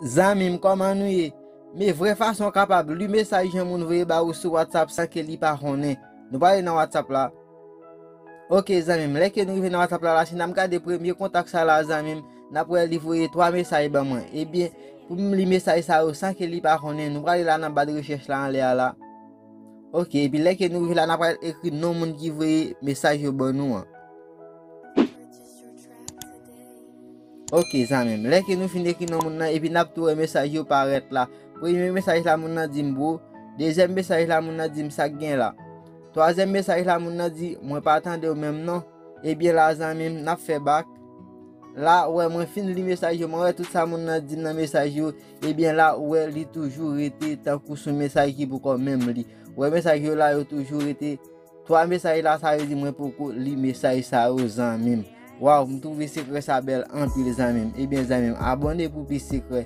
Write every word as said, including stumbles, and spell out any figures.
Zanmi m, kòman nou ye? Men vrè fason w kapab li mesaj yon moun voye ba ou sou WhatsApp san ke li pa konnen. Nou prale nan WhatsApp la. Ok, zanmi m, lè ke nou rive nan WhatsApp la, la, si n ap gade premye kontak sa la, zanmi m, n ap wè li voye twa mesaj ban mwen. Ebyen, pou m li mesaj sa yo san ke li pa konnen, nou prale la nan ba de rechèch la anlè a la. Ok, epi lè ke nou rive la, n ap pral ekri non moun ki voye mesaj yo ban nou an. Ok, zanmi m, lè ke nou fin ekri non moun nan, epi n ap tou wè mesaj yo parèt la. Premye mesaj la, moun nan di m bro. Dezyèm mesaj la, moun nan di m sa k gen la. Twazyèm mesaj la, moun nan di, mwen pa tande w menm non. Ebyen la, zanmi m, n ap fè bak. La, ou wè, mwen fin li mesaj yo, mwen wè tout sa moun nan di m nan mesaj yo. Ebyen la, ou wè, li toujou rete tankou sou mesaj ki poko menm li. Ou wè, mesaj yo la, yo toujou rete. Twa mesaj la, sa vle di mwen poko li mesaj sa yo, zanmi m. Waw, m twouve sekrè sa bèl anpil, zanmi m. Ebyen, zanmi m, abòne pou plis sekrè.